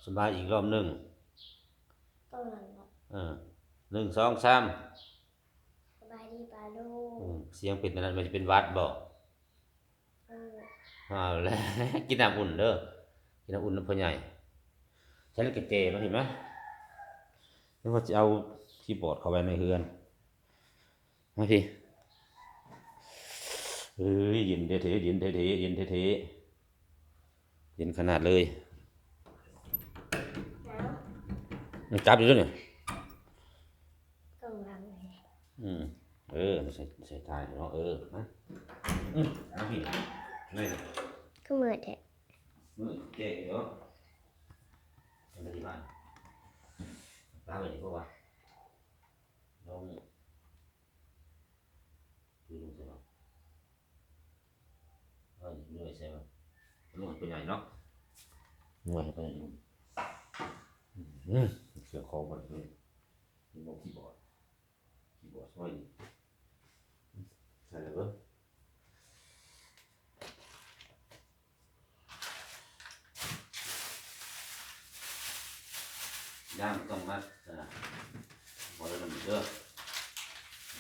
ສະບາຍອີກລອບໜຶ່ງ. ຕ້ອງນັ້ນເນາະ. ເອີ ໜຶ່ງ ສອງ ສາມ. ສະບາຍດີປ້າລຸງ. ອືມ ສຽງເປັນອັນນັ້ນ ມັນຈະເປັນຫວັດບໍ່? ເອີ ເອົາແຫຼະ ກິນນ້ຳອຸ່ນເດີ ກິນນ້ຳອຸ່ນນຳພໍ່ໃຫຍ່. ໃຊ້ແລ້ວກະແຈມາ ເຫັນໄໝ? ແລ້ວກໍຊິເອົາຄີບອດເຂົ້າໄວ້ໃນເຮືອນ. ມາພີ້. ເອີຍ ເຢັນແທ້ໆ ເຢັນແທ້ໆ ເຢັນແທ້ໆ ເຢັນຂະໜາດເລີຍ. ໜາວ ມັນຈັບຢູ່ເດ້ນີ້ ກ້ອງຫຼັງນີ້. ອືມ ເອີ ໃສ່ ໃສ່ຖ່າຍເນາະ. ເອີ ມາ ອືມ ມາພີ້ ນີ້ ຄືມືດແທ້ ມືດແຈກເນາະ. ມັນກະຊິມາ ປາໄວ້ນີ້ບໍ່ວະ ລອງ ຖືລົງໃສ່ເນາະ. ເອີ ເລື່ອຍໃສ່ມັນ ລົງໃຫ້ເພິ່ນໃຫຍ່ເນາະ ເມື່ອໃຫ້ເພິ່ນໃຫຍ່. ອືມ ເຄື່ອງຂອງເພິ່ນ ນີ້ ມີບໍ່ຄີບອດ ຄີບອດຊອຍນີ້ ໃສ່ແລ້ວເບິ່ງ. ຢ້ານຕ້ອງມາ ອ່າ ບໍ່ໄດ້ນຳເດີ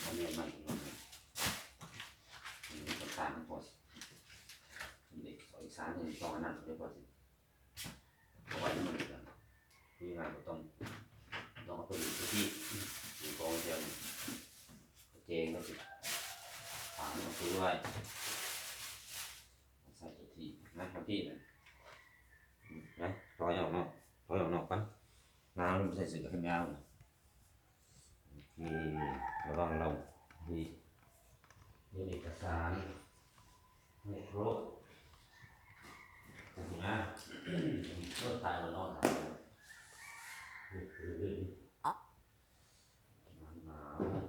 ບໍ່ແມ່ນມັນ ມັນຕ້ອງການ ເດັກສອງ ສາມ ຕ້ອງອັນນັ້ນເດີ ພໍຊິ ເອົາໄວ້ນຳມັນ ຄືງານບໍ່ຕ້ອງ ຕ້ອງເອົາໄປຢູ່ທີ່ ຢູ່ກອງດຽວນີ້ ແຈງແລ້ວຊິ ຖາມເອົາໄວ້ ໃສ່ຕົວທີ່ ນະ ມາພີ້ນະ ນະ ຖອຍອອກນອກ ຖອຍອອກນອກກ່ອນ ໜາວ ໃສ່ເສື້ອແຂນຍາວນະ. ໂອເຄ ລະວັງລະວັງ ນີ້ ນີ້ເອກະສານໃຫ້ຄົບ ຈັກໜ້ອຍ ເອີ ຕາຍແລ້ວເນາະ ເອີ ເອີ ເອີ ໜາວ.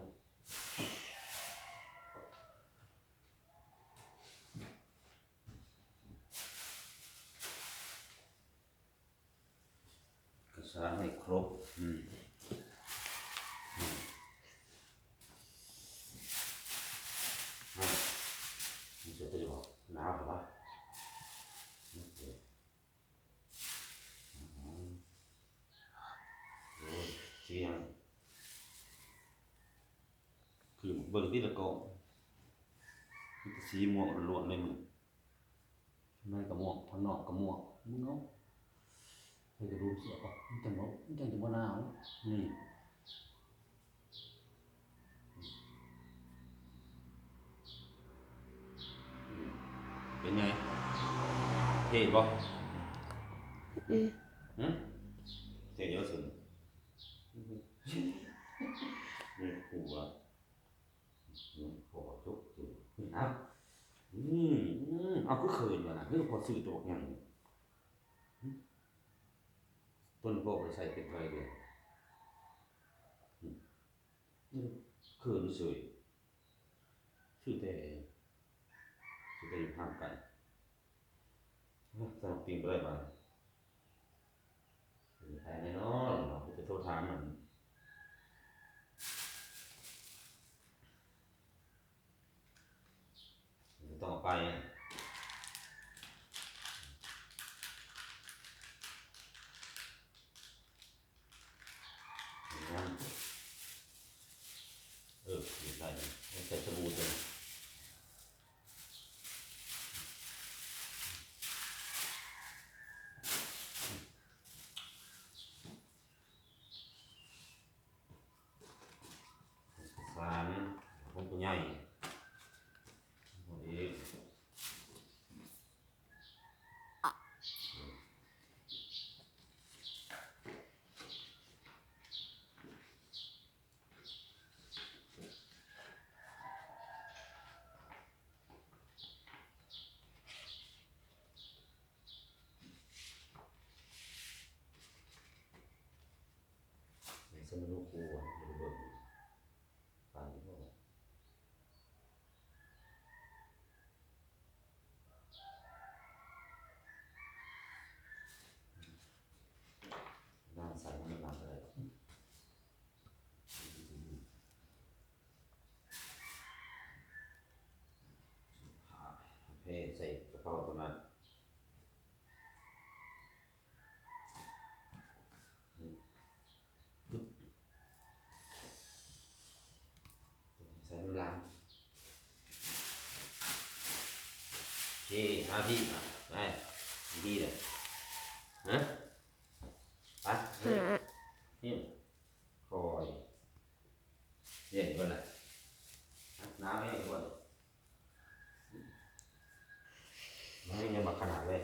ກະສານໃຫ້ຄົບ ອືມ ອືມ ອືມ ມັນຈະໄດ້ບໍ່ ໜາວແລ້ວວະ ໂອເຄ ອືມ ໂອ້ຍ ສຽງ ຄືເບິ່ງຕິລະກ້ອງ ມີແຕ່ສີມ່ວງລ້ວນໆ ເລີຍມື້ນີ້ ຂ້າງໃນກະມ່ວງ ຂ້າງນອກກະມ່ວງ ມຶງເອົາ ໃສ່ກະດຸມເສື້ອປະ ມັນຈັ່ງບໍ່ ມັນຈັ່ງຈະບໍ່ໜາວ ນີ້ ເປັນໄງ ເທ່ບໍ່? ອືມ ຫຶ? ເທ່ຢູ່ຊັ້ນ ນີ້ ຫົວ ຫົວຈຸກ ເອົາ ອືມ ເອົາ ຄືເຂີນວະນະ ຄືພໍຊື້ໂຕບັກຫຍັງ ໂຕນີ້ພໍ່ບໍ່ໄດ້ໃຊ້ເປັນເທົ່າໃດເດືອນ ອືມ ເຂີນເສີຍ ຊື້ແຕ່ ຊື້ແຕ່ຢູ່ຫ້າງໄກ ໂອ້ ສະໜັບຕີນບໍ່ໄດ້ບາດນີ້ ໄປແນ່ນອນເນາະ ໄປໂທຖາມມັນ ບໍ່ຕ້ອງເອົາໄປ ເອີ ໄດ້ ໃສ່ສະບູດເລີຍ ເອກະສານຂອງຜູ້ໃຫຍ່ ເອົາເອງ ໃສ່ມາດູຄູ່ ເບິ່ງ ປານນີ້ບໍ່ ນາງໃສ່ມັນນາງກໍໄດ້ດອກ ເພໃສ່ກະເປົາຕົວນັ້ນ. ມາພີ້ມາ ໄປ ພີ້ເລີຍ ຮະ ໄປ ຫາ ນີ້ ຄ່ອຍ ເຢັນບໍ່ລະ ໜາວແຮງບໍ່ ມັນຍັງມາຂະໜາດເລີຍ.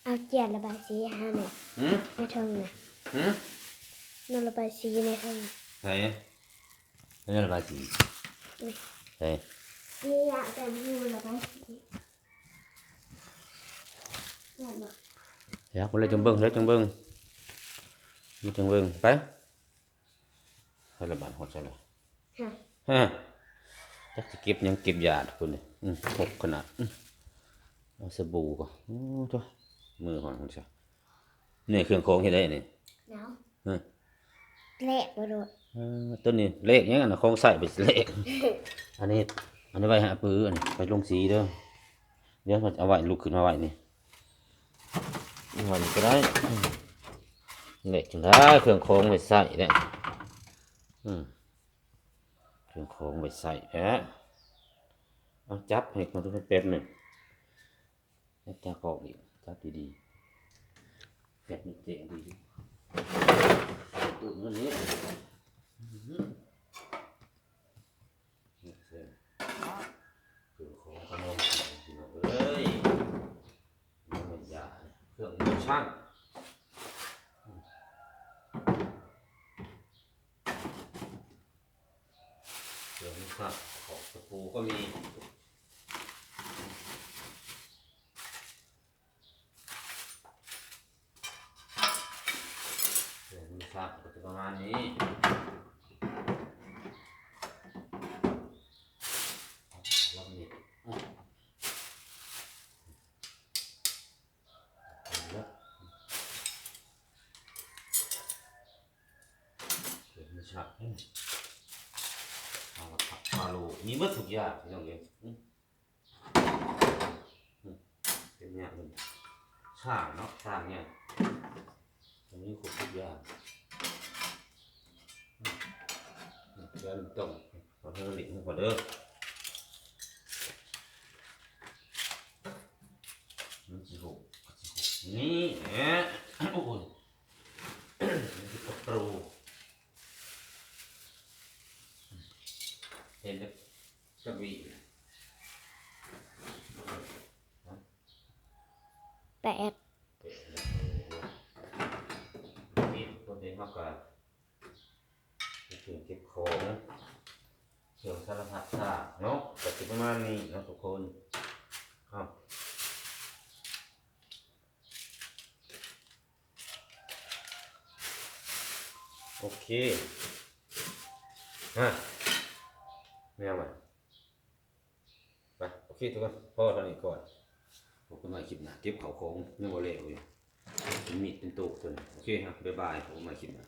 ເອົາຈຽນລະບາຍສີໃຫ້ເຮົາແດ່ ຫືມ ໃນເທິງນະ ຫືມ ນະລະບາຍສີໃນເທິງ ໃສ ໃນລະບາຍສີ ນີ້ ໃສ ນີ້ລະແຕ່ງຢູ່ລະບາຍສີ ແມ່ນບໍ່ ຢາກບໍ່ເລີຍຈັ່ງເບິ່ງ ເລີຍຈັ່ງເບິ່ງ ເລີຍຈັ່ງເບິ່ງ ໄປ. ໃສ່ລະບາດຮອດໃສ່ລະ ຮະ ຮະ ຈັກຊິເກັບຫຍັງເກັບຢາພຸ້ນນີ້ ອື ຫົກຂະໜາດ ອື ເອົາສະບູກ່ອນ ໂອ້ໂທ້ ມືຮ້ອນພຸ້ນຊະ ນີ້ເຄື່ອງຂອງເຮັດໄດ້ນີ້ ໜາວ ຮະ ແລກບໍ່ໂດດ ເອີ ຕົວນີ້ແລກຫຍັງ ອັນນັ້ນຂອງໃຊ້ໄປແລກ ອັນນີ້ ອັນນີ້ໄວ້ໃຫ້ອາປື ອັນນີ້ໄປລົງສີເດີ ດຽວເອົາໄວ້ ລຸກຂຶ້ນມາໄວ້ນີ້ ມັນກໍໄດ້ ເລັກຈັ່ງໃດ ເຄື່ອງຂອງໄວ້ໃຊ້ແຫຼະ ອືມ ເຄື່ອງຂອງໄວ້ໃຊ້ແທ້ ເອົາຈັບໃຫ້ມັນແປັບໜຶ່ງ ຈັບອອກອີກ ຈັບດີໆ ແປັບໜຶ່ງ ເຈັບດີໆ ຕູ້ເງິນນີ້ ອືມ ເຄື່ອງຂອງຂະໜົມກິນ ພີ່ນ້ອງເອີຍ ຍັງແມ່ນຢາ ເຄື່ອງມືຊ່າງ ເຄື່ອງມືຊ່າງ ຂອງຕະປູກໍມີ. ເຄື່ອງມືຊ່າງກໍຈະປະມານນີ້ ລອບນີ້ ເຄື່ອງມືຊ່າງ ເອົາລະ ຜັກພາໂລ ມີໝົດທຸກຢ່າງ ພີ່ນ້ອງເອີຍ. ເປັນຫຍັງ ຊ່າງເນາະ ຊ່າງຫຍັງ ມັນມີຄົບທຸກຢ່າງ ແລ້ວຕ້ອງເອົາເທິງນີ້ໃຫ້ກ່ອນເດີ ມັນຊິຫົກ ມັນຊິຫົກ ນີ້ແຫຼະ ໂອ້ຍ ມັນຊິກະໂປຣ ເຫັນແລ້ວ ຈັກຫວີ ແປດ ເປັນແບບນີ້ ນີ້ທຸກຄົນເດ້ ເຮົາກະເກັບເຄື່ອງເກັບຂອງ ເຄື່ອງສາລະພັດຊາດເນາະ ກະຊິປະມານນີ້ເນາະທຸກຄົນ ເອົ້າ ໂອເຄ ຮະ ແນວໃດ ໄປ ໂອເຄທຸກຄົນ ພໍເທົ່ານີ້ກ່ອນ ພົບກັນໃໝ່ຄລິບໜ້າ ເກັບເຂົ້າຂອງຍັງບໍ່ແລ້ວຢູ່ ເປັນມີດເປັນໂຕກຕົວນີ້ ໂອເຄ ຮະ ບາຍບາຍ ພົບກັນໃໝ່ຄລິບໜ້າ.